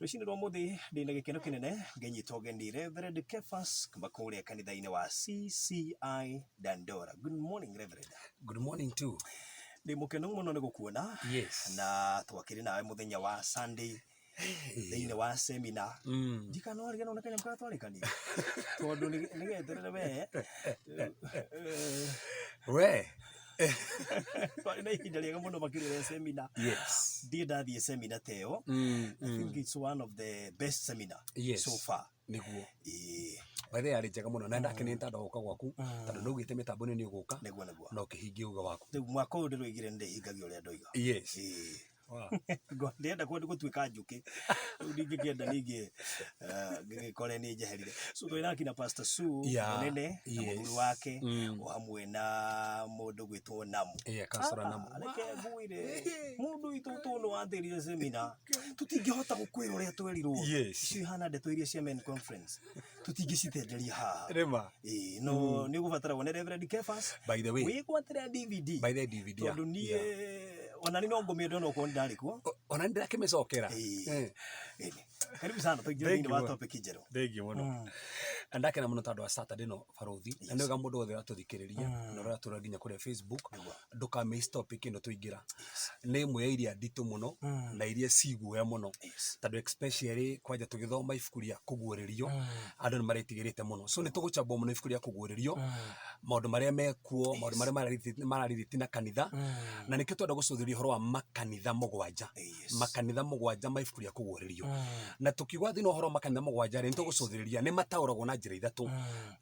Rũcinĩ rwa mũthĩ ndĩna gĩkeno kĩnene ngĩnyita ũgeni Reverend Kefas kuma kũrĩa kanitha-inĩ wa CCI Dandora. Good morning Reverend. Good morning too. Ndĩ mũkenu mũno nĩ gũkuona. Yes. Na twakĩrĩ nawe mũthenya wa Sunday thĩinĩ wa seminar. Ndikana wariganĩrwo nĩ kanyamũ karĩa twarĩkanire tondũ nĩgeterere we. We. Twarĩ na ihinda rĩega mũno makĩria rĩa seminar. Yes. Ndirĩ ndathiĩ seminar ta ĩyo. I think it's one of the best seminar so far. Nĩguo. Ĩĩ. By the way yarĩ njega mũno na ndakenire nĩ tondũ wa gũka gwaku tondũ nĩ augĩte mĩtambo-inĩ nĩ ũgũka Nĩguo nĩguo. na ũkĩhingia uge waku. Rĩu mwaka ũyũ ndĩroigire nĩ ndĩhingagia ũrĩa ndoiga. Yes. Ĩĩ. Wow. Ndĩrenda kwenda gũtuĩka njũkĩ rĩu ndingĩkĩenda ningĩ ngĩgĩkore nĩ njeherire. So twĩ na akina Pastor Sue mũnene na mũthuri wake o hamwe na mũndũ gwĩtwo Namu. Yeah, Councillor Namu. Reke ngwĩre mũndũ witũ tondũ wathĩrire seminar tũtingĩhota gũkwĩra ũrĩa twerirwo. Icio ihana ndeto iria cia men conference tũtingĩcitenderia haha. Rĩma. Ĩĩ, no nĩ ũgũbatara wone Reverend Kefas. By the way. Wĩgwatĩre DVD. By the DVD. Tondũ niĩ ona niĩ no ngũmĩende ona okorwo ndarĩ kuo. Ona nĩ ndĩrakĩmĩcokera. Ĩĩ. Karibu sana tũingĩre thĩinĩ wa topic njerũ. Thengiũ mũno. Na ndakena mũno tondũ wa Saturday ĩno barũthi. Na nĩ wega mũndũ wothe ũratũthikĩrĩria na ũratũrora nginya kũrĩa Facebook ndũka miss topic ĩno twaingĩra. Nĩ ĩmwe ya iria nditũ mũno na iria ci guoya mũno tondũ especially kwanja tũgĩthoma ibuku rĩa kũguũrĩrio andũ nĩ maretigĩrĩte mũno. So nĩ tũgũchambua mũno ibuku rĩa kũguũrĩrio, maũndũ marĩa mekuo, maũndũ marĩa mararelate na kanitha na nĩkĩo twenda gũcũthĩrĩria ũhoro wa makanitha mũgwanja. Makanitha mũgwanja ma ibuku rĩa kũguũrĩrio. Na tũkiuga thĩinĩ wa ũhoro wa makanitha mũgwanja rĩ, nĩ tũgũcũthĩrĩria nĩ mataũragwo na njĩra ithatũ.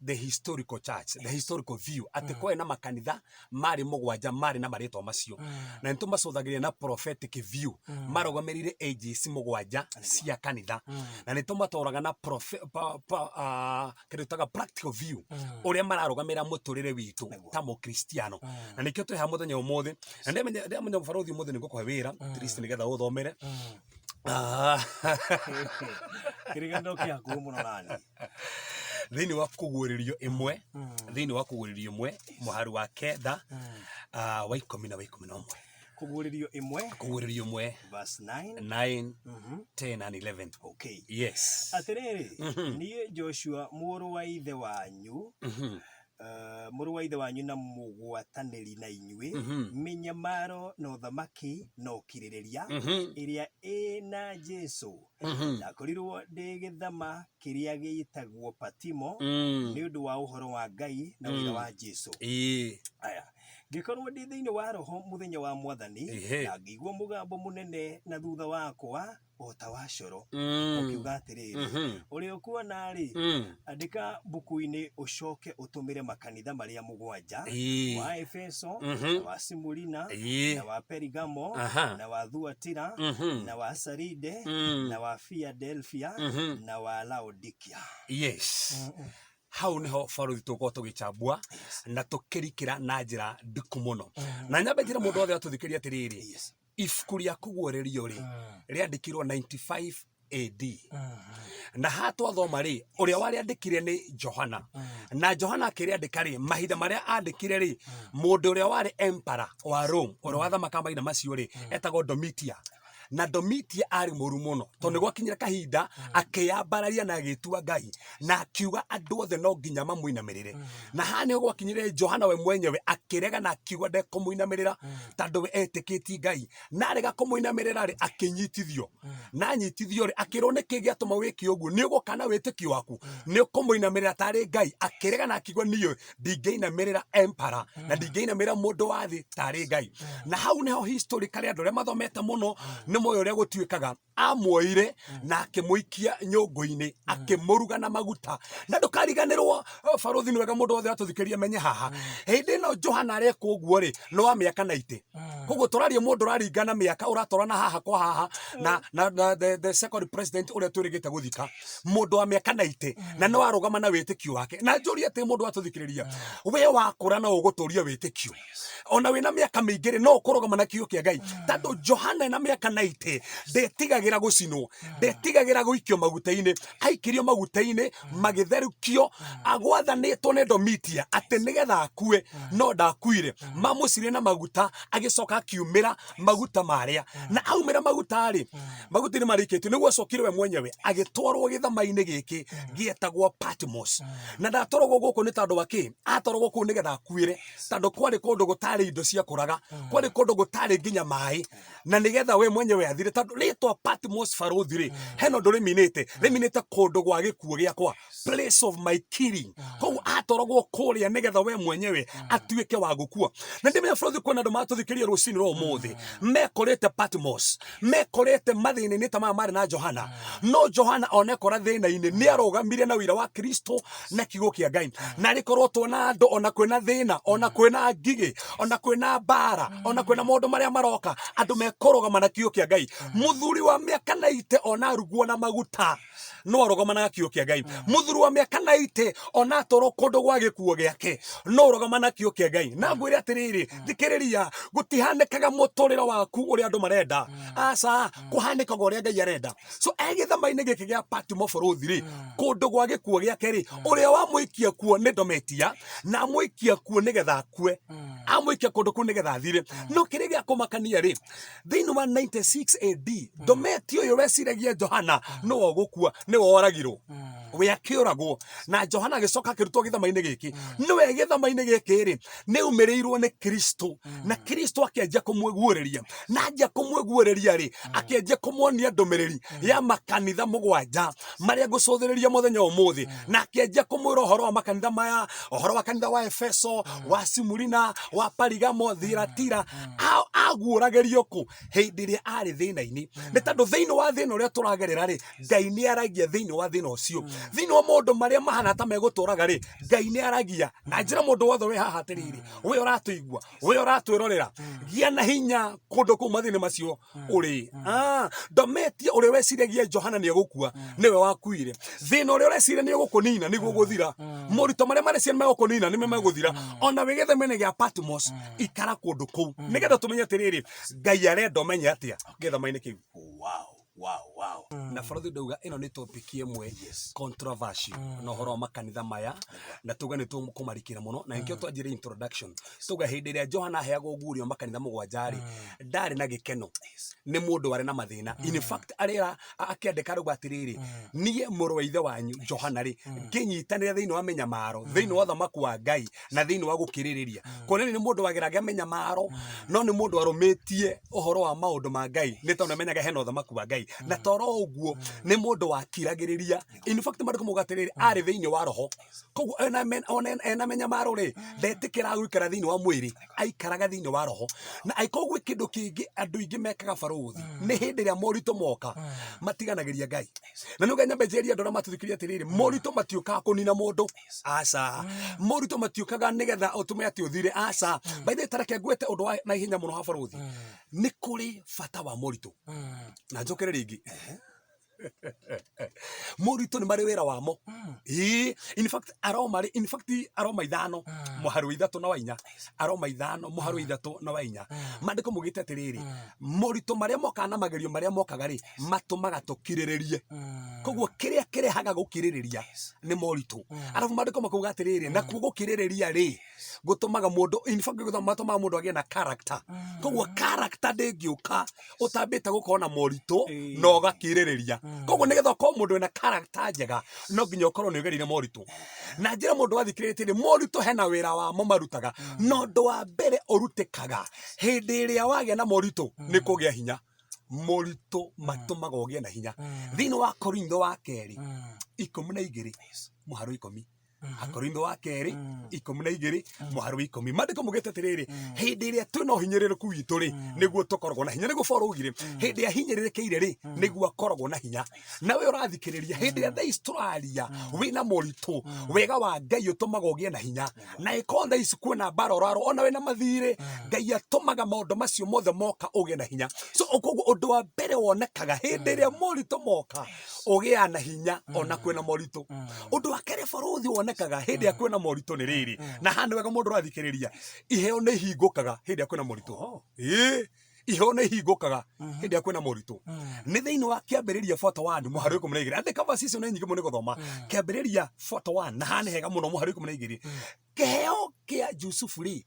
The historical church, the historical view, atĩ kwarĩ na makanitha marĩ mũgwanja marĩ na marĩtwa macio. Na nĩ tũmacũthagĩrĩria na prophetic view, marũgamĩrĩire ages mũgwanja cia kanitha. Na nĩ tũmatwaraga na kĩndũ twĩtaga practical view, ũrĩa mararũgamĩrĩra mũtũrĩre witũ ta mũkristiano. Na nĩkĩo twĩ haha mũthenya wa ũmũthĩ. Na ndĩramenya ndĩramenya barũthi ũmũthĩ nĩ ngũkũhe wĩra at least nĩgetha ũthomere. Kĩrĩganĩro kĩ hakuhĩ mũno nani. Thĩinĩ wa kũguũrĩrio ĩmwe, thĩinĩ wa kũguũrĩrio ĩmwe mũhari wa kenda, wa ikũmi na wa 11. Kũguũrĩrio ĩmwe. Kũguũrĩrio ĩmwe. Verse 9. 9, 10 and 11. Okay. Yes. Atĩrĩrĩ, niĩ Joshua mũrũ wa ithe wanyu, mũrũ wa ithe wanyu na mũgwatanĩri na inyuĩ, mĩnyamaro na ũthamaki na ũkirĩrĩria ĩrĩa ĩ na Jesũ. Ndakorirwo ndĩ gĩthama kĩrĩa gĩtagwo Patimo nĩ ũndũ wa ũhoro wa Ngai na ũira wa Jesũ. Aya. Ngĩkorwo ndĩ thĩinĩ wa Roho mũthenya wa Mwathani, na ngĩigua mũgambo mũnene na thutha wakwa o ta wa coro, ũkiuga atĩrĩrĩ, ũrĩa ũkuona-rĩ, andĩka mbuku-inĩ ũcoke ũtũmĩre makanitha marĩa mũgwanja, wa Efeso, na wa Simurina, na wa Perigamo, na wa Thuatira, na wa Saride, na wa Filadelfia, na wa Laodikia. Yes. Hau niho baruthi tũgũkorwo tũgĩchambua na tũkĩrikĩra na njĩra ndiku mũno. Na nyambe njĩre mũndũ wothe atũthikĩria atĩrĩrĩ, ibuku rĩa kũguũrĩrio rĩ, rĩandĩkirwo 95 AD. Na haha twathoma rĩ, ũrĩa warĩandĩkire nĩ Johana. Na Johana akĩrĩandĩka rĩ, mahinda marĩa andĩkire rĩ, mũndũ ũrĩa warĩ emperor wa Rome, ũrĩa wathamakaga mahinda macio rĩ, etagwo Domitia. Na Domitia arĩ mũru mũno, tondũ nĩ gwakinyire kahinda akĩyambararia na agĩtua Ngai, na akiuga andũ othe no nginya mamũinamĩrĩre. Na haha nĩho gwakinyire Johana we mwenyewe akĩrega na akiuga ndekũmũinamĩrĩra, tondũ we etĩkĩtie Ngai. Na arega kũmũinamĩrĩra rĩ, akĩnyitithio. Na anyitithio rĩ, akĩrwo nĩkĩ gĩatũma wĩke ũguo, nĩ ũgũkana wĩtĩkio waku, nĩ ũkũmũinamĩrĩra tarĩ Ngai. Akĩrega na akiuga niĩ ndingĩinamĩrĩra emperor na ndingĩinamĩrĩra mũndũ wa thĩ tarĩ Ngai. Na hau nĩho historically andũ arĩa mathomete mũno nĩ moĩ ũrĩa gũtuĩkaga. Amuoire na akĩmũikia nyũngũ-inĩ, akĩmũruga na maguta. Na ndũkariganĩrwo, barũthi nĩ wega mũndũ wothe atũthikĩrĩrie amenye haha, hĩndĩ ĩno Johana arekwo ũguo rĩ, nĩ wa mĩaka 90. Koguo tũraria mũndũ ũraringana mĩaka, ũratwarana haha kwa haha na the second president ũrĩa twĩrĩgĩte gũthika, mũndũ wa mĩaka 90, na nĩ warũgama na wĩtĩkio wake. Na njũrie atĩ mũndũ watũthikĩrĩria, we wakũra no ũgũtũria wĩtĩkio? Ona wĩna mĩaka mĩingĩ rĩ, no ũkũrũgama na kiugo kĩa Ngai? Tondũ Johana ena mĩaka 90 ndetigagĩra. Ndetigagĩra gũcinwo, ndetigagĩra gũikio maguta-inĩ. Aikirio maguta-inĩ magĩtherũkio, agwathanĩtwo nĩ Domitia atĩ nĩgetha akue, no ndakuire. Mamũcinire na maguta, agĩcoka akiumĩra maguta marĩa, na aumĩra maguta rĩ, maguta-inĩ marĩkĩtio nĩguo acokire we mwenyewe agĩtwarwo gĩthama-inĩ gĩkĩ gĩetagwo Patmos. Na ndatwaragwo gũkũ nĩ tondũ wa kĩ? Atwaragwo kũu nĩgetha akuĩre, tondũ kwarĩ kũndũ gũtarĩ indo cia kũraga, kwarĩ kũndũ gũtarĩ nginya maĩ, na nĩgetha we mwenyewe athire, tondũ rĩtwa Patmos barũthi rĩ, hena ũndũ rĩminĩte, rĩminĩte kũndũ gwa gĩkuũ gĩakwa, place of my killing. Koguo atwaragwo kũrĩa nĩgetha we mwenyewe atuĩke wa gũkua. Na ndĩmenya barũthi kwĩna andũ matũthikĩrĩria rũcinĩ rwa ũmũthĩ mekorete Patmos, mekorete mathĩna-inĩ ta maya marĩ na Johana, no Johana onekora thĩna-inĩ nĩ arũgamire na ũira wa Kristo na kiugo kĩa Ngai. Na rĩkorwo tuona andũ ona kwĩna thĩna, ona kwĩna ngigĩ, ona kwĩna mbara, ona kwĩna maũndũ marĩa maroka, andũ mekũrũgama na kiugo kĩa Ngai. Mũthuri wa mĩaka 90 ona arugwo na maguta no arũgama na kiugo kĩa Ngai. Mũthuri wa mĩaka 90 ona atwarwo kũndũ gwa gĩkuo gĩake no ũrũgama na kiugo kĩa Ngai. Na ngwĩre atĩrĩrĩ, thikĩrĩria, gũtihanĩkaga mũtũrĩre waku ũrĩa andũ marenda, aca, kũhanĩkaga ũrĩa Ngai arenda. So egĩthama-inĩ gĩkĩ gĩa Patmo bũrũthi rĩ, kũndũ gwa gĩkuo gĩake rĩ, ũrĩa wamũikia kuo nĩ Dometia, na amũikia kuo nĩgetha akue, amũikia kũndũ kũu nĩgetha athire. No kĩrĩa gĩa kũmakania rĩ, thĩinĩ wa 96 AD, Dometia ũyũ weciragia Johana nĩwe ũgũkua, nĩwe woragirwo, we akĩũragwo, na Johana agĩcoka akĩrutwo gĩthama-inĩ gĩkĩ. Nĩwe gĩthama-inĩ gĩkĩ rĩ, nĩ aumĩrĩirwo nĩ Kristo, na Kristo akĩanjia kũmwĩguũrĩria, na anjia kũmwĩguũrĩria rĩ, akĩanjia kũmuonia ndũmĩrĩri ya makanitha 7 marĩa ngũcũthĩrĩria mũthenya wa ũmũthĩ, na akĩanjia kũmwĩra ũhoro wa makanitha maya, ũhoro wa kanitha wa Efeso, wa Simurina, wa Parigamo, Thiatira. Aguũragĩrio kũ? Hĩndĩ ĩrĩa arĩ thĩna-inĩ. Nĩ tondũ thĩinĩ wa thĩna ũrĩa tũragerera rĩ, Ngai nĩ aragia thĩinĩ wa thĩna ũcio. Thĩinĩ wa maũndũ marĩa mahana ta megũtũraga rĩ, Ngai nĩ aragia. Na njĩra mũndũ wothe wĩ haha atĩrĩrĩ, we ũratũigua, we ũratwĩrorera, gĩa na hinya kũndũ kũu mathĩna macio ũrĩ. Ndometie ũrĩa weciragia Johana nĩ egũkua, nĩwe wakuire. Thĩna ũrĩa ũreciria nĩ ũgũkũnina nĩguo ũgũthira. Moritũ marĩa mareciria nĩ megũkũnina nĩmo megũthira. Ona wĩ gĩthema-inĩ gĩa Patmos, ikara kũndũ kũu nĩgetha tũmenye atĩrĩrĩ, Ngai arenda ũmenye atĩa gĩthama-inĩ kĩu. Wow. Na barathi ndauga ĩno nĩ topic ĩmwe controversial na ũhoro wa makanitha maya, na tuga nĩ tũkũmarikĩra mũno, na nĩkĩo twanjire introduction. Tuga hĩndĩ ĩrĩa Johana aheagwo ũguũrio makanitha 7 rĩ, ndarĩ na gĩkeno, nĩ mũndũ warĩ na mathĩna. In fact arĩra akĩandĩka arauga atĩrĩrĩ, niĩ mũrũ wa ithe wanyu Johana rĩ, ngĩnyitanĩra thĩinĩ wa mĩnyamaro, thĩinĩ wa ũthamaki wa Ngai, na thĩinĩ wa gũkirĩrĩria. Kuonania nĩ mũndũ wageragia mĩnyamaro, no nĩ mũndũ arũmĩtie ũhoro wa maũndũ ma Ngai, nĩ tondũ amenyaga hena ũthamaki wa Ngai. Na toro ũguo nĩ mũndũ wakiragĩrĩria. In fact maandĩko mauga atĩrĩrĩ, arĩ thĩinĩ wa roho. Koguo ona ena mĩnyamaro rĩ, ndetĩkĩraga gũikara thĩinĩ wa mwĩrĩ, aikaraga thĩinĩ wa roho. Na angĩkorwo gwĩ kĩndũ kĩngĩ andũ aingĩ mekaga barũthi, nĩ hĩndĩ ĩrĩa moritũ moka, matiganagĩria Ngai. Na nĩũga nyambe njĩrie andũ arĩa matũthikĩrĩria atĩrĩrĩ, moritũ matiũkaga kũnina mũndũ. Aca. Moritũ matiũkaga nĩgetha ũtũme atĩ ũthire. Aca. By the way, ta reke ngwete ũndũ wa naihenya mũno ha barũthi. Nĩ kũrĩ bata wa moritũ. Na njokere rĩngĩ. Moritũ nĩ marĩ wĩra wamo. Ĩĩ, in fact Aroma rĩ, in fact Aroma 5 mũhari wa 3 na wa 4. Aroma 5 mũhari wa 3 na wa 4. Maandĩko maugĩte atĩrĩrĩ, moritũ marĩa mokaga na magerio marĩa mokaga rĩ, matũmaga tũkirĩrĩrie. Koguo kĩrĩa kĩrehaga gũkirĩrĩria nĩ moritũ. Arabu maandĩko makauga atĩrĩrĩ, nakuo gũkirĩrĩria rĩ, gũtũmaga mũndũ, in fact matũmaga mũndũ agĩe na character. Koguo character ndĩngĩũka ũtambĩte gũkorwo na moritũ na ũgakirĩrĩria. Koguo nĩgetha ũkorwo mũndũ wĩna character njega, no nginya ũkorwo nĩ ũgereire moritũ. Na njĩra mũndũ wathikĩrĩtie rĩ, moritũ hena wĩra wamo marutaga, na ũndũ wa mbere ũrutĩkaga hĩndĩ ĩrĩa wagĩa na moritũ nĩ kũgĩa hinya. Moritũ matũmaga ũgĩe na hinya. Thĩinĩ wa Korintho wa kerĩ 12 mũhari wa 10, Akorintho wa kerĩ 12 mũhari wa 10, maandĩko maugĩte atĩrĩrĩ, hĩndĩ ĩrĩa twĩna ũhinyĩrĩrĩku witũ rĩ, nĩguo tũkoragwo na hinya. Nĩguo Paul augire, hĩndĩ ĩrĩa ahinyĩrĩrĩkĩire rĩ, nĩguo akoragwo na hinya. Na we ũrathikĩrĩria, hĩndĩ ĩrĩa thaa ici tũraria wĩna moritũ, wega wa Ngai ũtũmaga ũgĩe na hinya. Na ĩkorwo thaa ici kwĩna mbara ũrarũa, ona wĩna mathirĩ, Ngai atũmaga maũndũ macio mothe moka ũgĩe na hinya. So koguo ũndũ wa mbere wonekaga hĩndĩ ĩrĩa moritũ moka, ũgĩaga na hinya ona kwĩna moritũ. Ũndũ wa kerĩ barũthi wonekaga hĩndĩ ĩrĩa kwĩna moritũ nĩ rĩrĩ, na haha nĩ wega mũndũ ũrathikĩrĩria, iheo nĩ ihingũkaga hĩndĩ ĩrĩa kwĩna moritũ. Ĩĩ, Iheo nĩ ihingũkaga hĩndĩ ĩrĩa kwĩna moritũ. Nĩ thĩinĩ wa Kĩambĩrĩria 41 mũhari wa 12. Andĩka verse icio nĩ nyingĩ mũno nĩ gũthoma. Kĩambĩrĩria 41 na haha nĩ hega mũno, mũhari wa 12. Kĩheo kĩa Jusufu rĩ,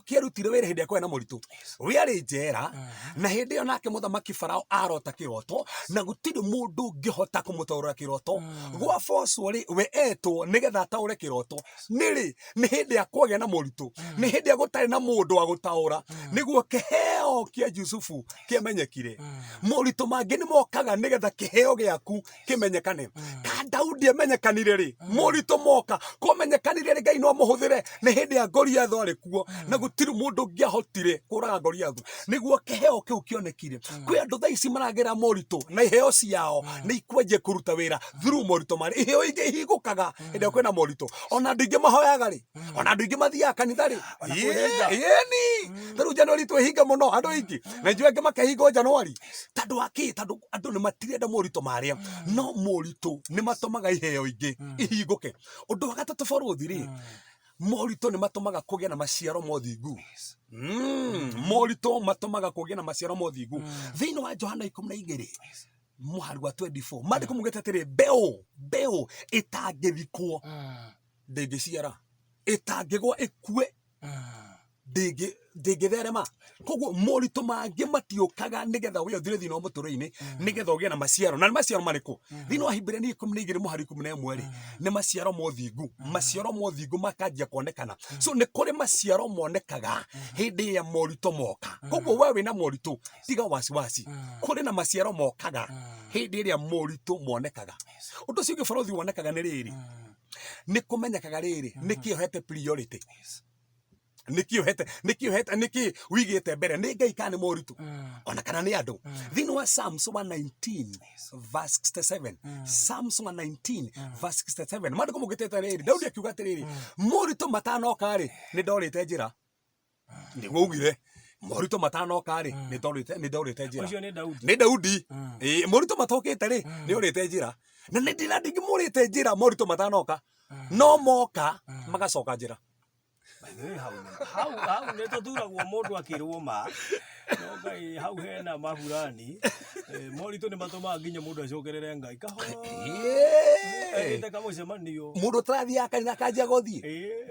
kĩarutire wĩra hĩndĩ ĩrĩa kwarĩ na moritũ. We arĩ njera, na hĩndĩ ĩyo nake mũthamaki Farao arota kĩroto, na gũtirĩ mũndũ ũngĩhota kũmũtaũrĩra kĩroto. Gwabocwo rĩ, we etwo nĩgetha ataũre kĩroto. Nĩ rĩ? Nĩ hĩndĩ ya kwagĩa na moritũ, nĩ hĩndĩ ya gũtarĩ na mũndũ wa gũtaũra, nĩguo kĩheo kĩa Jusufu kĩamenyekire. Moritũ mangĩ nĩ mokaga nĩgetha kĩheo gĩaku kĩmenyekane. Ka Daudi amenyekanire rĩ? Moritũ moka. Kwamenyekanire rĩ Ngai no amũhũthĩre? Nĩ hĩndĩ ya Goliathu arĩ kuo, na gũtirĩ mũndũ ũngĩahotire kũraga Goliathu, nĩguo kĩheo kĩu kĩonekire. Kwĩ andũ thaa ici maragera moritũ na iheo ciao nĩ ikwanjia kũruta wĩra through moritũ marĩa. Iheo ingĩ ihingũkaga hĩndĩ ĩrĩa kwĩna moritũ. Ona andũ aingĩ mahoyaga rĩ, ona andũ aingĩ mathiaga kanitha rĩ, Ona kwĩhinga. Ĩni ta rĩu Januari twĩhinga mũno andũ aingĩ, na njũĩ angĩ makehinga o Januari. Tondũ wa kĩ? Tondũ andũ nĩ matirenda moritũ marĩa, no moritũ nĩ matũmaga iheo ingĩ ihingũke. Ũndũ wa gatatũ bũrũthi rĩ, moritũ nĩ matũmaga kũgĩe na maciaro ma ũthingu. Moritũ matũmaga kũgĩe na maciaro ma ũthingu. Thĩinĩ wa Johana 12 mũhari wa 24, maandĩko maugĩte atĩrĩ, mbeũ ĩtangĩthikwo ndĩngĩciara, ĩtangĩgwa ĩkue ndĩngĩtherema. Koguo moritũ mangĩ matiũkaga nĩgetha we ũthire thĩinĩ wa mũtũrĩre-inĩ, nĩgetha ũgĩe na maciaro. Na nĩ maciaro marĩkũ? Thĩinĩ wa Hibirania 12 mũhari 11 rĩ, nĩ maciaro ma ũthingu. Maciaro ma ũthingu makanjia kuonekana. So nĩ kũrĩ maciaro monekaga hĩndĩ ĩrĩa moritũ moka. Koguo we wĩna moritũ, tiga wasiwasi, kũrĩ na maciaro mokaga hĩndĩ ĩrĩa moritũ monekaga. Ũndũ ũcio ũngĩ bũrũthi wonekaga nĩ rĩrĩ, nĩ kũmenyekaga rĩrĩ, nĩkĩ ũhete priority, nĩkĩ ũhete, nĩkĩ ũhete, nĩkĩ wigĩte mbere, nĩ Ngai kana nĩ moritũ, ona kana nĩ andũ. Thĩinĩ wa Psalms 119 verse 67, Psalms 119 verse 67, maandĩko maugĩte rĩrĩ, Daudi akiuga atĩrĩrĩ, moritũ matanoka rĩ, nĩ ndorĩte njĩra. Nĩguo ugire moritũ matanoka rĩ, nĩ ndorĩte njĩra. Ũcio nĩ Daudi. Nĩ Daudi. Ĩĩ, moritũ matokĩte rĩ, nĩ orĩte njĩra. Na nĩ ndĩra ndingĩmũrĩte njĩra moritũ matanoka, no moka magacoka njĩra. By the way, hau nĩ tũthuragwo mũndũ akĩrwo ma, no Ngai hau hena maburani. Moritũ nĩ matũmaga nginya mũndũ acokerere Ngai kahora, etĩte kamũcemanio. Mũndũ ũtarathiaga kanitha akanjia gũthiĩ,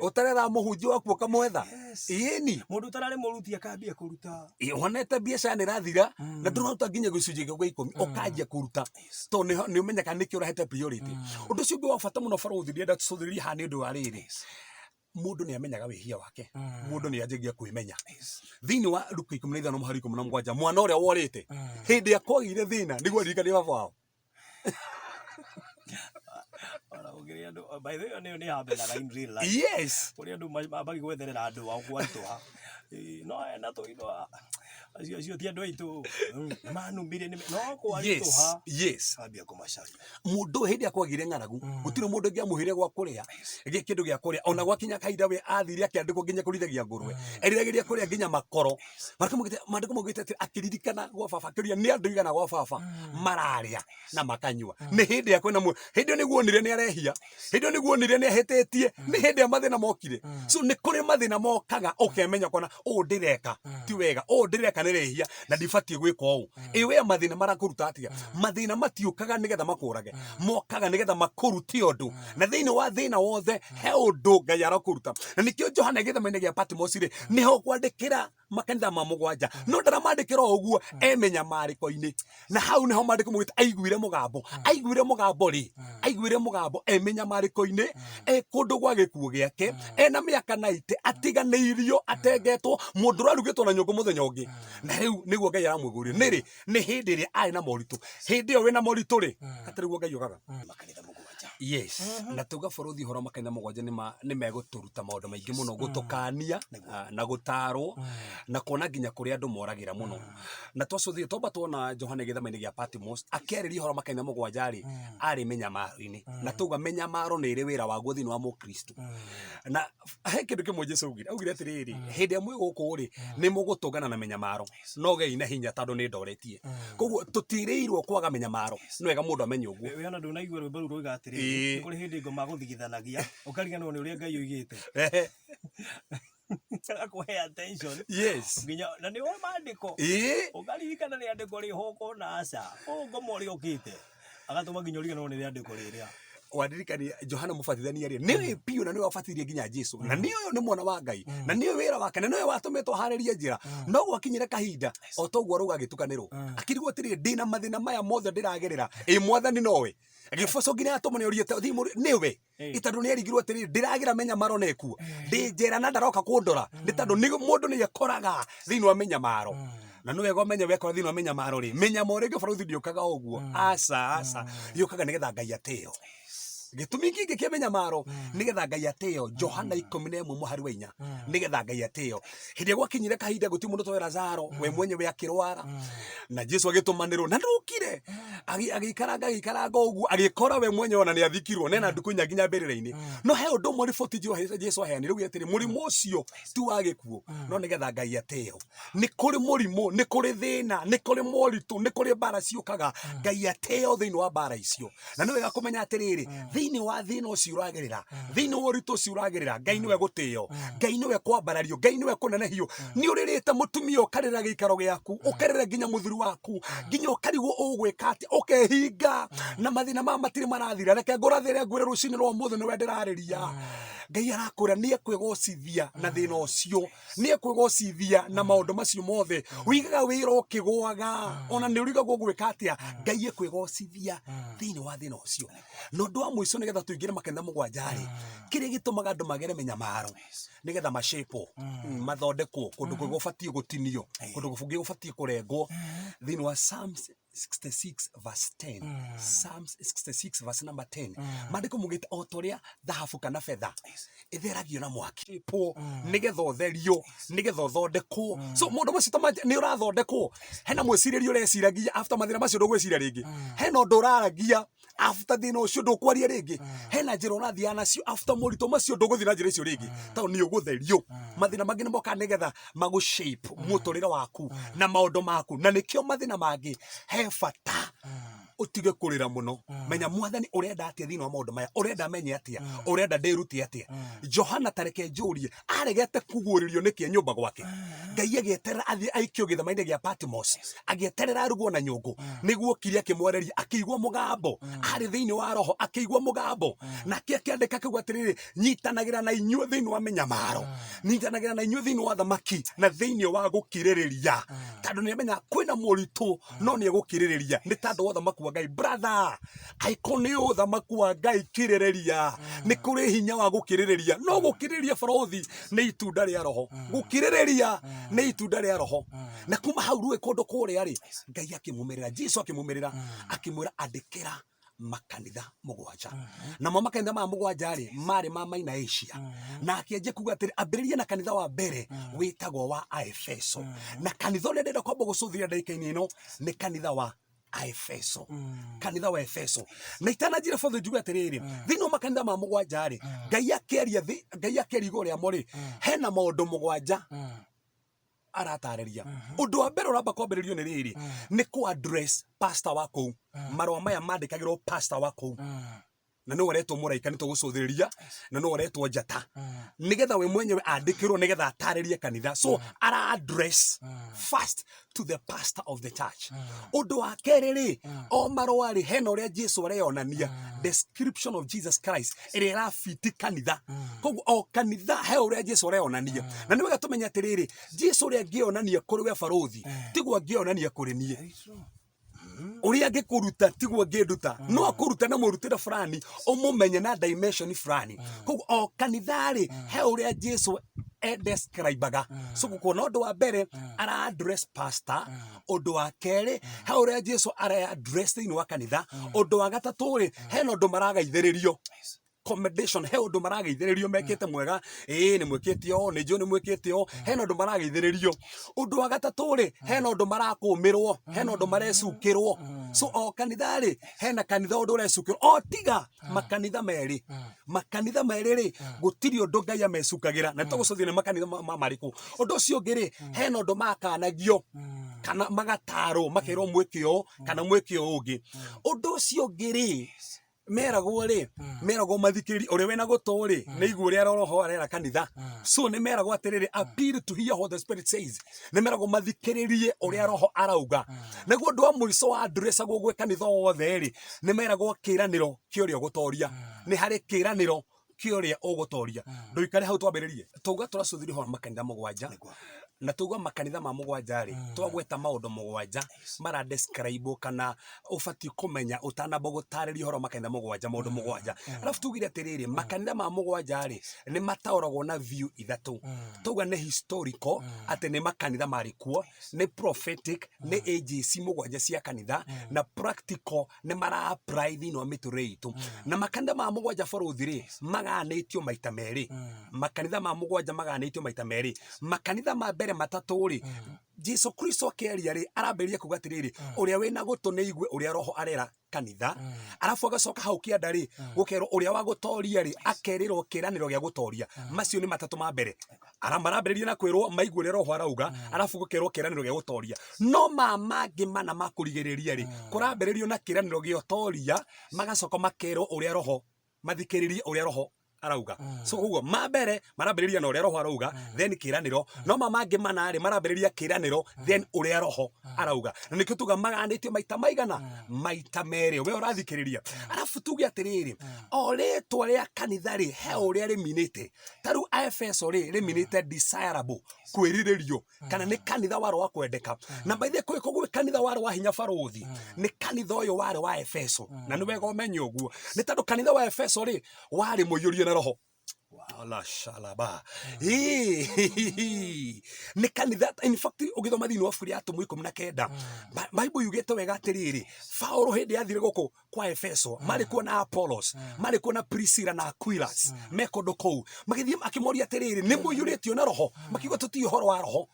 ũtarera mũhunjia waku ũkamwetha. Ĩni. Mũndũ ũtararĩ mũruti akambia kũruta. Wonete biacara nĩ ĩrathira na ndũraruta nginya gĩcunjĩ gĩa 10, ũkanjia kũruta, tondũ nĩ ũmenyeka nĩkĩ ũrahete priority. Ũndũ ũcio ũngĩ wa bata mũno barũthi ndĩrenda tũcũthĩrĩrie haha nĩ ũndũ wa rĩrĩ, mũndũ nĩ amenyaga wĩhia wake, mũndũ nĩ anjagia kwĩmenya. Thĩinĩ wa Luka 15 mũhari 17, mwana ũrĩa worĩte, hĩndĩ ĩrĩa kwagĩire thĩna nĩguo aririkanie baba wao. Ona gũkĩrĩ andũ, by the way, nĩyo nĩ happenaga in real life. Kũrĩ andũ mambagia gwetherera andũ ao kwaritũha. No hena tũindo acio ti andũ aitũ. Nĩ manumire no kwaritũha. Ambia kũmacaria. Mũndũ hĩndĩ ĩrĩa kwagĩire ng'aragu, gũtirĩ mũndũ ũngĩamũheire gwa kũrĩa, kĩndũ gĩa kũrĩa. Ona gwakinya kahinda we athire akĩandĩkwo nginya kũrithagia ngũrwe, eriragĩria kũrĩa nginya makoro. Maandĩko maugĩte atĩ akĩririkana gwa baba, akĩũria nĩ andũ igana gwa baba mararĩa na makanyua. Nĩ hĩndĩ ĩrĩa kwĩna hĩndĩ ĩyo nĩguo onire nĩ arehia, hĩndĩ ĩyo nĩguo onire nĩ ahĩtĩtie, nĩ hĩndĩ ĩrĩa mathĩna mokire. So nĩ kũrĩ mathĩna mokaga ũkemenya ũkona ũũ ndĩreka ti wega, ũũ ndĩreka nĩ rĩhia na ndibatiĩ gwĩka ũũ. Ĩ we mathĩna marakũruta atĩa? Mathĩna matiũkaga nĩgetha makũrage, mokaga nĩgetha makũrute ũndũ. Na thĩinĩ wa thĩna wothe he ũndũ Ngai arakũruta. Na nĩkĩo Johana gĩthama-inĩ gĩa Patmos rĩ, nĩho kwandĩkĩra makanitha ma 7, no ndaramandĩkĩra o ũguo, e mĩnyamarĩko-inĩ. Na hau nĩho maandĩko maugĩte aiguire mũgambo. Aiguire mũgambo rĩ, aiguire mũgambo e mĩnyamarĩko-inĩ, e kũndũ gwa gĩkuũ gĩake, ena mĩaka 90, atiganĩirio, atengetwo, mũndũ ũrarugĩtwo na nyũngũ mũthenya ũngĩ. Na rĩu nĩguo Ngai aramũiguĩria. Nĩ rĩ? Nĩ hĩndĩ ĩrĩa arĩ na moritũ. Hĩndĩ ĩyo wĩna moritũ rĩ, hatirĩ guo Ngai okaga. Makanitha 7. Yes. Na tuga bũrũthi ũhoro makanitha 7 nĩ megũtũruta maũndũ maingĩ mũno, gũtũkania na gũtarwo, na kuona nginya kũrĩa andũ moragĩra mũno. Na twacũthia twamba tuona Johana gĩthama-inĩ gĩa Patmos akĩarĩria ũhoro makanitha 7 rĩ, arĩ mĩnyamaro-inĩ. Na tuga mĩnyamaro nĩ ĩrĩ wĩra waguo thĩinĩ wa mũkristo. Na he kĩndũ kĩmwe Jesu augire, augire atĩrĩrĩ, hĩndĩ ĩrĩa mwĩ gũkũ rĩ, nĩ mũgũtũngana na mĩnyamaro, no gĩai na hinya tondũ nĩ ndoretie. Koguo tũtirĩirwo kwaga mĩnyamaro, nĩ wega mũndũ amenye ũguo. We ona ndũnaigua rwĩmbo rũu rwoiga atĩrĩrĩ, nĩ kũrĩ hĩndĩ ngoma gũthigithanagia ũkariganĩrwo nĩ ũrĩa Ngai oigĩte. Agakũhe attention. Nginya na nĩ ũĩ maandĩko. Ũkaririkana rĩandĩko rĩho ũkona aca. Ũũ ngoma ũrĩa ũkĩte. Agatũma nginya ũriganĩrwo nĩ rĩandĩko rĩrĩa. Wandirikania Johana Mũbatithania rĩ, nĩwe biũ na nĩwe wabatithirie nginya Jesu, na nĩwe ũyũ nĩ mwana wa Ngai, na nĩwe wĩra wake, na nĩwe watũmĩtwo harĩrie njĩra. No gwakinyire kahinda o ta ũguo arauga agĩtukanĩrwo, akĩrigwo atĩrĩrĩ, ndĩna mathĩna maya mothe ndĩragerera, ĩ Mwathani nowe? Agĩbocwo nginya atũmwo nĩ orie thiĩ mũrĩ nĩwe? Ĩ tondũ nĩ erigirwo atĩrĩrĩ, ndĩragĩra mĩnyamaro na ĩkuo, ndĩ njera na ndaroka kũndora, nĩ tondũ nĩ mũndũ nĩ ekoraga thĩinĩ wa mĩnyamaro. Na nĩ wega ũmenye wekora thĩinĩ wa mĩnyamaro rĩ, mĩnyamaro ĩngĩ barũthi ndĩũkaga o ũguo, aca aca, yũkaga nĩgetha Ngai atĩo. Gĩtũmi kĩngĩ kĩa mĩnyamaro nĩgetha Ngai atĩo, Johana 11 mũhari wa 4, nĩgetha Ngai atĩo. Hĩndĩ ĩrĩa gwakinyire kahinda gũtirĩ mũndũ ũtoĩ Lazaro, we mwenyewe akĩrwara, na Jesu agĩtũmanĩrwo na ndokire, agĩikaranga agĩikaranga ũguo, agĩkora we mwenyewe ona nĩ athikirwo, na ena ndukũ inya nginya mbĩrĩra-inĩ. No he ũndũ ũmwe riboti Jesu aheanire, augire atĩrĩ, mũrimũ ũcio ti wa gĩkuũ, no nĩgetha Ngai atĩo. Nĩ kũrĩ mũrimũ, nĩ kũrĩ thĩna, nĩ kũrĩ moritũ, nĩ kũrĩ mbara ciũkaga, Ngai atĩo thĩinĩ wa mbara icio. Na nĩ wega kũmenya atĩrĩrĩ, thĩinĩ wa thĩna ũcio ũragerera, thĩinĩ wa ũritũ ũcio ũragerera, Ngai nĩwe gũtĩo, Ngai nĩwe kwambarario, Ngai nĩwe kũnenehio. Nĩ ũrĩrĩte mũtumia ũkarĩra gĩikaro gĩaku, ũkarĩra nginya mũthuri waku, nginya ũkarigwo ũgwĩka atĩa, ũkehinga na mathĩna maya matirĩ marathira. Reke ngũrathĩre ngwĩre rũcinĩ rwa ũmũthĩ nĩwe ndĩrarĩria. Ngai arakwĩra nĩ ekwĩgocithia na thĩna ũcio, nĩ ekwĩgocithia na maũndũ macio mothe. Ũigaga wĩra ũkĩgũaga, ona nĩ ũrigagwo ũgwĩka atĩa, Ngai ekwĩgocithia thĩinĩ wa thĩna ũcio. Na ũndũ wa mũico nĩgetha tũingĩre makanitha mũgwanja rĩ, kĩrĩa gĩtũmaga andũ magere mĩnyamaro nĩgetha macĩpwo, mathondekwo kũndũ kũngĩ gũbatiĩ gũtinio, kũndũ kũngĩ gũbatiĩ kũrengwo. Thĩinĩ wa Psalms 66 verse 10, Psalms 66 verse number 10, maandĩko maugĩte o ta ũrĩa thahabu kana betha ĩtheragio na mwaki po nĩgetha ũtherio, nĩgetha ũthondekwo. So maũndũ macio ta nĩ ũrathondekwo, hena mwĩcirĩrie ũreciragia after mathĩna macio ndũgwĩciria rĩngĩ, hena ũndũ ũraragia after thĩna ũcio ndũkwaria rĩngĩ, hena njĩra ũrathiaga nacio after moritũ macio ndũgũthiĩ na njĩra icio rĩngĩ, tondũ nĩ ũgũtherio. Mathĩna mangĩ nĩ mokaga nĩgetha magũ shape mũtũrĩre waku na maũndũ maku, na nĩkĩo mathĩna mangĩ he bata ũtige kũrĩra mũno. Menya Mwathani ũrenda atĩa thĩinĩ wa maũndũ maya, ũrenda menye atĩa, ũrenda ndĩrute atĩa. Johana ta reke njũrie, aregete kuguũrĩrio nĩkĩ nyũmba gwake? Ngai agĩeterera athiĩ aikio gĩthama-inĩ gĩa Patmos, agĩeterera arugwo na nyũngũ, nĩguo okire akĩmwarĩria, akĩigua mũgambo, arĩ thĩinĩ wa roho, akĩigua mũgambo, nake akĩandĩka akiuga atĩrĩrĩ, nyitanagĩra na inyuĩ thĩinĩ wa mĩnyamaro, nyitanagĩra na inyuĩ thĩinĩ wa thamaki na thĩinĩ wa gũkirĩrĩria, tondũ nĩ amenya kwĩna moritũ no nĩ egũkirĩrĩria nĩ tondũ wa ũthamaki wa Ngai. Brother, angĩkorwo nĩ ũthamaki wa Ngai kirĩrĩria, nĩ kũrĩ hinya wa gũkirĩrĩria. No gũkirĩrĩria barũthi nĩ itunda rĩa roho, gũkirĩrĩria nĩ itunda rĩa roho. Na kuma hau rũĩ kũndũ kũrĩa rĩ, Ngai akĩmumĩrĩra, Jesu akĩmumĩrĩra, akĩmwĩra andĩkĩra makanitha mũgwanja. Namo makanitha maya mũgwanja rĩ, marĩ ma Maina Asia. Na akĩanjia kuga atĩrĩ, ambĩrĩria na kanitha wa mbere wĩtagwo wa Aefeso. Na kanitha ũrĩa ndĩrenda kwamba gũcũthĩrĩria ndagĩka-inĩ ĩno nĩ kanitha wa Aefeso. Kanitha wa Efeso. Na itananjĩra bothe njuge atĩrĩrĩ, thĩinĩ wa makanitha ma mũgwanja rĩ, Ngai akĩaria thĩ, Ngai akĩaria igũrũ rĩamo rĩ, hena maũndũ mũgwanja aratarĩria. Ũndũ wa mbere ũramba kwambĩrĩrio nĩ rĩrĩ, nĩ kũ address pastor wa kũu. Marũa maya mandĩkagĩrwo pastor wa kũu, na nĩwe ũretwo mũraika, nĩ tũgũcũthĩrĩria, na nĩwe ũretwo njata, nĩgetha we mwenyewe andĩkĩrwo nĩgetha atarĩrie kanitha. So ara address first to the pastor of the church. Ũndũ wa kerĩ rĩ, o marũa rĩ, hena ũrĩa Jesu areyonania, description of Jesus Christ ĩrĩa ĩrabiti kanitha. Koguo o kanitha he ũrĩa Jesu areyonania. Na nĩ wega tũmenye atĩrĩrĩ, Jesu ũrĩa angĩonania kũrĩ we barũthi tiguo angĩonania kũrĩ niĩ. Ũrĩa angĩkũruta tiguo angĩnduta. No akũruta na mũrutĩre fulani, ũmũmenye na dimension fulani. Koguo o kanitha rĩ, he ũrĩa Jesu edescribaga. So kuona ũndũ wa mbere ara address pastor, ũndũ wa kerĩ he ũrĩa Jesu ara address thĩinĩ wa kanitha, ũndũ wa gatatũ rĩ, hena ũndũ maragaithĩrĩrio, commendation, he ũndũ marageithĩrĩrio mekĩte mwega, ĩĩ nĩ mwĩkĩte ũũ, nĩ njũĩ nĩ mwĩkĩte ũũ, hena ũndũ marageithĩrĩrio. Ũndũ wa gatatũ rĩ, hena ũndũ marakũmĩrwo, hena ũndũ marecukĩrwo. So o kanitha rĩ, hena kanitha ũndũ ũrecukĩrwo, o tiga makanitha merĩ. Makanitha merĩ rĩ, gũtirĩ ũndũ Ngai amecukagĩra, na tũgũcũthia nĩ makanitha marĩkũ. Ũndũ ũcio ũngĩ rĩ, hena ũndũ makanagio kana magatarwo, makerwo mwĩke ũũ kana mwĩke ũũ ũngĩ. Ũndũ ũcio ũngĩ rĩ, Meragwo rĩ, meragwo mathikĩrĩrie ũrĩa wĩna gũtũ rĩ, nĩ igue ũrĩa roho arera kanitha. So nĩ meragwo atĩrĩrĩ, appeal to hear what the spirit says. Nĩ meragwo mathikĩrĩrie ũrĩa roho arauga. Naguo ũndũ wa mũico wa addressagwo gwĩ kanitha wothe rĩ, nĩ meragwo kĩranĩro kĩa ũrĩa ũgũtoria. Nĩ harĩ kĩranĩro kĩa ũrĩa ũgũtoria. Ndũikare hau twambĩrĩrie. Twauga tũracũthĩrĩria ũhoro wa makanitha mũgwanja. Na twauga makanitha ma mũgwanja rĩ, twagweta maũndũ mũgwanja mara describe kana ũbatiĩ kũmenya ũtanamba gũtarĩria ũhoro wa makanitha mũgwanja, maũndũ mũgwanja. Arabu tugire atĩrĩrĩ, makanitha ma mũgwanja rĩ, nĩ mataũragwo na view ithatũ. Twauga nĩ historical, atĩ nĩ makanitha marĩ kuo, nĩ prophetic, nĩ ages mũgwanja cia kanitha, na practical, nĩ mara apply thĩinĩ wa mĩtũrĩre itũ. Na makanitha ma mũgwanja bũrũthi rĩ, maganĩtio maita merĩ. Makanitha ma mũgwanja maganĩtio maita merĩ. Makanitha ma mbere matatũ rĩ, Jesu Kristo akĩaria rĩ, arambĩrĩria kuga atĩrĩrĩ, ũrĩa wĩna gũtũ nĩ aigue ũrĩa roho arera kanitha. Arabu agacoka hau kĩanda rĩ, gũkerwo ũrĩa wa gũtoria rĩ, akerĩrwo kĩranĩro gĩa gũtoria. Macio nĩ matatũ ma mbere. Marambĩrĩria na kwĩrwo maigue ũrĩa roho arauga, arabu gũkerwo kĩranĩro gĩa gũtoria. No ma mangĩ mana ma kũrigĩrĩria rĩ, kũrambĩrĩrio na kĩranĩro gĩa ũtoria, magacoka makerwo ũrĩa roho, mathikĩrĩrie ũrĩa roho arauga. So koguo ma mbere marambĩrĩria na ũrĩa roho arauga, then kĩranĩro. No ma mangĩ mana rĩ, marambĩrĩria kĩranĩro, then ũrĩa roho arauga. Na nĩkĩo tuga maganĩtio maita maigana? Maita merĩ. We ũrathikĩrĩria. Arabu tuge atĩrĩrĩ, o rĩtwa rĩa kanitha rĩ, he ũrĩa rĩminĩte. Ta rĩu Aefeso rĩ, rĩminĩte desirable, kwĩrirĩrio, kana nĩ kanitha warĩ wa kwendeka. Na by the way, kwĩ kanitha warĩ wa hinya barũthi, nĩ kanitha ũyũ warĩ wa Efeso. Na nĩ wega ũmenye ũguo, nĩ tondũ kanitha wa Efeso rĩ, warĩ mũiyũrie na roho. Ala shalaba. Ĩĩ, nĩ kanitha, in fact ũgĩthoma thĩinĩ wa ibuku rĩa Atũmwo 19, Bible yugĩte wega atĩrĩrĩ, Paũlũ hĩndĩ yathire gũkũ kwa Efeso, marĩ kuo na Apollos, marĩ kuo na Priscilla na Aquilas, me kũndũ kũu, magĩthiĩ akĩmoria atĩrĩrĩ, nĩ mũiyũrĩtio na roho? Makiuga tũtiũĩ ũhoro wa roho.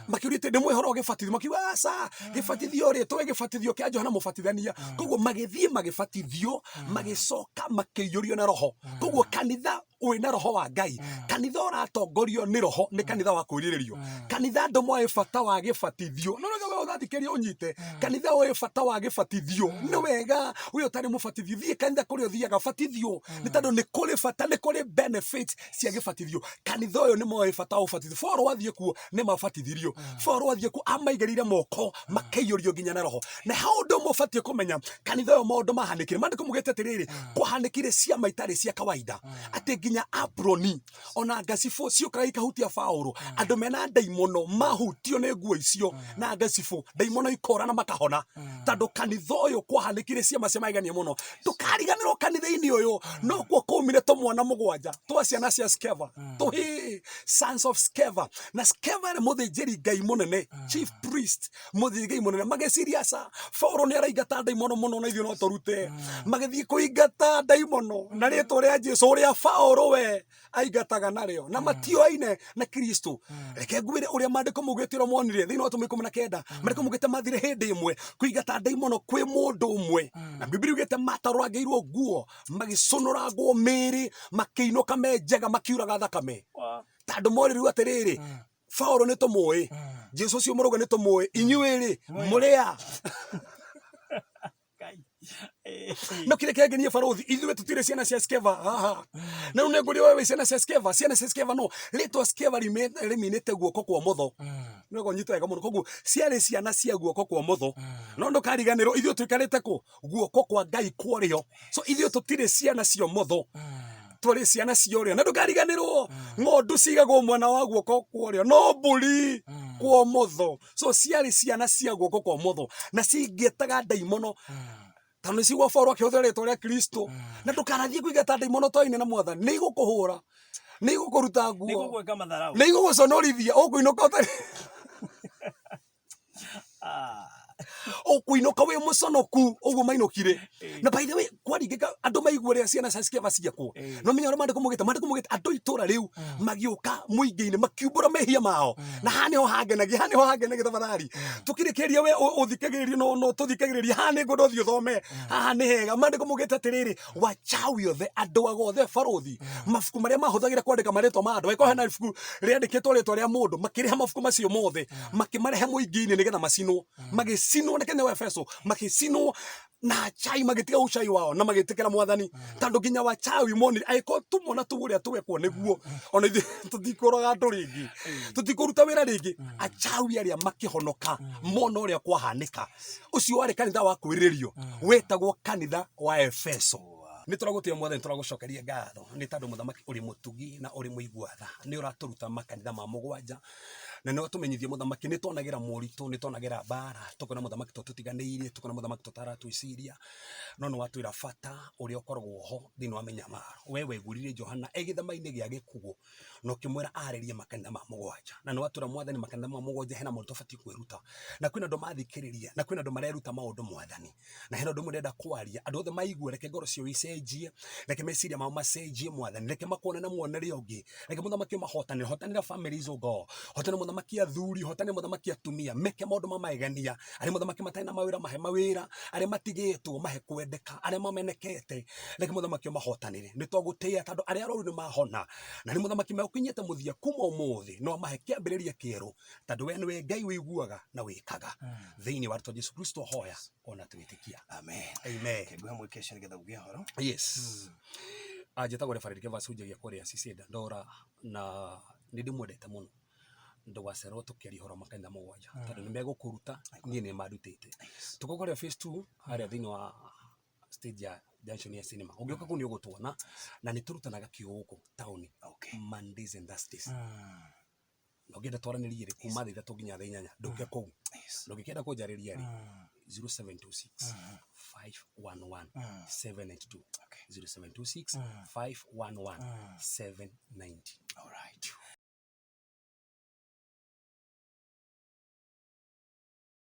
Makiuria atĩ nĩ mũĩ ũhoro wa gĩbatithio? Makiuga aca, gĩbatithio rĩ, tũĩ gĩbatithio kĩa Johana Mũbatithania. Koguo magĩthiĩ magĩbatithio, magĩcoka makĩiyũrio na roho. Koguo kanitha wĩna roho wa Ngai, kanitha ũratongorio nĩ roho, nĩ kanitha wa kwĩrirĩrio. Kanitha andũ moĩ bata wa gĩbatithio. No wega we ũrathikĩrĩria ũnyite, kanitha ũĩ bata wa gĩbatithio. Nĩ wega we ũtarĩ mũbatithio, thiĩ kanitha kũrĩa ũthiaga, batithio, nĩ tondũ nĩ kũrĩ bata, nĩ kũrĩ benefit cia gĩbatithio. Kanitha ũyũ nĩ moĩ bata wa ũbatithio. Paũlũ athiĩ kuo nĩ mabatithirio. Paũlũ athiĩ kuo amaigĩrĩire moko makĩiyũrio nginya na roho. Na he ũndũ ũmwe ũbatiĩ kũmenya, kanitha ũyũ maũndũ mahanĩkire, maandĩko maugĩte atĩrĩrĩ, kwahanĩkire ciama itarĩ cia kawaida, atĩ nginya aproni ona ngacibũ ciũkaga ikahutia Paũlũ. Andũ mena ndaimono mahutio nĩ nguo icio na ngacibũ, ndaimono ikora na makahona. Tondũ kanitha ũyũ kwahanĩkire ciama cia magegania mũno. Ndũkariganĩrwo kanitha-inĩ ũyũ nokuo kwaumire tũmwana mũgwanja twa ciana cia Skeva, tũhĩĩ, sons of Skeva. Na Skeva arĩ mũthĩnjĩri Ngai mũnene, chief priest, mũthĩnjĩri Ngai mũnene. Magĩciria aca, Paũlũ nĩ araingata ndaimono mũno na ithuĩ no tũrute. Magĩthiĩ kũingata ndaimono na rĩtwa rĩa Jesu ũrĩa Paũlũ we aingataga narĩo, na matioaine na Kristo. Reke ngwĩre ũrĩa maandĩko maugĩte ũrĩa monire thĩinĩ wa Atũmwo 19. Maandĩko maugĩte mathire hĩndĩ ĩmwe kũingata ndaimono kwĩ mũndũ ũmwe, na Bibilia yugĩte matarũrangĩirwo nguo, magĩcũnũrangwo mĩĩrĩ, makĩinũka me njega, makiuraga thakame, tondũ morirwo atĩrĩrĩ, Paũlũ nĩ tũmũĩ, Jesu ũcio mũrauga nĩ tũmũĩ, inyuĩ rĩ mũrĩ a? No kĩrĩa kĩangenie barũthi, ithuĩ tũtirĩ ciana cia Skeva haha. Na rĩu nĩngũria wewe ciana cia Skeva, ciana cia Skeva no rĩtwa Skeva rĩminĩte guoko kwa ũmotho. Nĩ wega ũnyite wega mũno. Koguo ciarĩ ciana cia guoko kwa ũmotho. No ndũkariganĩrwo ithuĩ tũikarĩte kũ? Guoko kwa Ngai kwa ũrĩo. So ithuĩ tũtirĩ ciana cia ũmotho, tũrĩ ciana cia ũrĩo. Na ndũkariganĩrwo ng'ondu cigagwo mwena wa guoko kwa ũrĩo, no mbũri kwa ũmotho. So ciarĩ ciana cia guoko kwa ũmotho na cingĩtaga ndaimono, tondũ nĩ cigua Paũlũ akĩhũthĩra rĩtwa rĩa Kristo. Na ndũkanathiĩ kũingata ndaimono toine na Mwathani, nĩ igũkũhũra, nĩ igũkũruta nguo, nĩ igũgwĩka matharaũ, nĩ igũgũconorithia, ũkũinũka ũtarĩ ũkũinũka wĩ mũconoku ũguo mainũkire. Na by the way, kwaringĩka andũ maigua ũrĩa ciana cia Skeva ciekwo, no menya ũrĩa maandĩko maugĩte. Maandĩko maugĩte andũ a itũũra rĩu magĩũka mũingĩ-inĩ makiumbũra mehia mao. Na haha nĩho hangenagia, haha nĩho hangenagia tafadhali. Tũkĩrĩkĩrĩria we ũthikagĩrĩria, no tũthikagĩrĩria haha nĩ ngwenda ũthiĩ ũthome haha nĩ hega. Maandĩko maugĩte atĩrĩrĩ, wachawi othe, andũ ago othe barũthi, mabuku marĩa mahũthagĩra kwandĩka marĩtwa ma andũ, angĩkorwo hena ibuku rĩandĩkĩtwo rĩtwa rĩa mũndũ, makĩrĩha mabuku macio mothe, makĩmarehe mũingĩ-inĩ nĩgetha macinwo. Magĩcinwo nĩ kanitha wa Efeso, magĩcinwo. Na achai magĩtiga ũcai wao na magĩtĩkĩra Mwathani, tondũ nginya wachawi monire angĩkorwo tumona tu ũrĩa twekwo nĩguo ona ithuĩ tũtikũroga andũ rĩngĩ, tũtikũruta wĩra rĩngĩ. Achawi arĩa makĩhonoka mona ũrĩa kwahanĩka. Ũcio warĩ kanitha wa kwĩrĩrio wetagwo kanitha wa Efeso. Nĩ tũragũtĩa Mwathani, tũragũcokeria ngatho nĩ tondũ mũthamaki ũrĩ mũtugi na ũrĩ mũigua tha. Nĩ ũratũruta makanitha ma mũgwanja na nĩ ũratũmenyithia mũthamaki nĩ tuonagĩra moritũ, nĩ tuonagĩra mbara, tũkona mũthamaki tũtũtiganĩirie, tũkona mũthamaki tũtaratwĩciria, no nĩ watwĩra bata ũrĩa ũkoragwo ho thĩinĩ wa mĩnyamaro. We waiguĩrĩire Johana e gĩthama-inĩ gĩa gĩkuũ na ũkĩmwĩra arĩrie makanitha ma mũgwanja, na nĩ watwĩra Mwathani makanitha ma mũgwanja hena maũndũ tũbatiĩ kwĩruta, na kwĩna andũ mathikĩrĩria, na kwĩna andũ mareruta maũndũ Mwathani, na hena ũndũ ũmwe ndĩrenda kwaria, andũ othe maigue, reke ngoro ciao icenjie, reke meciria mao macenjie Mwathani, reke makuone na muonere ũngĩ, reke mũthamaki ũmahotanĩre, hotanĩra families o God, hotanĩra mũthamaki athuri, hotanĩra mũthamaki atumia, meke maũndũ ma magegania, arĩa mũthamaki matarĩ na mawĩra mahe mawĩra, arĩa matigĩtwo mahe kwendeka, arĩa mamenekete, reke mũthamaki ũmahotanĩre. Nĩ twagũtĩĩa tondũ arĩa arwaru nĩ mahona, na nĩ mũthamaki megũkinyĩte mũthia kuma ũmũthĩ, no mahe kĩambĩrĩria kĩerũ, tondũ we nĩwe Ngai ũiguaga na wĩkaga. Thĩinĩ wa rĩtwa Jesu Kristo hoya ona twĩtĩkia. Amen. Amen. Nguhe mweke ũcio nĩgetha uge ũhoro. Yes. Njĩtagwo Reverend Kevas hunjagia kũrĩa Ciceda Ndora, na nĩ ndĩmwendete mũno. Ndũgacererwo tũkĩaria ũhoro wa makanitha mũgwanja tondũ nĩ megũkũruta, niĩ nĩ mandutĩte. Tũkorwo kũrĩa phase 2 harĩa thĩinĩ wa stage ya junction ya cinema, ũngĩũka kũu nĩ ũgũtuona, na nĩ tũrutanaga kiugo gũkũ taũni Mondays and Thursdays. Na ũngĩenda twaranĩrie rĩ, kuma thaa 3 nginya thaa 8, ndũke kũu. Na ũngĩkĩenda kũnjarĩria rĩ, 0726 511 792, 0726 511 790. Alright.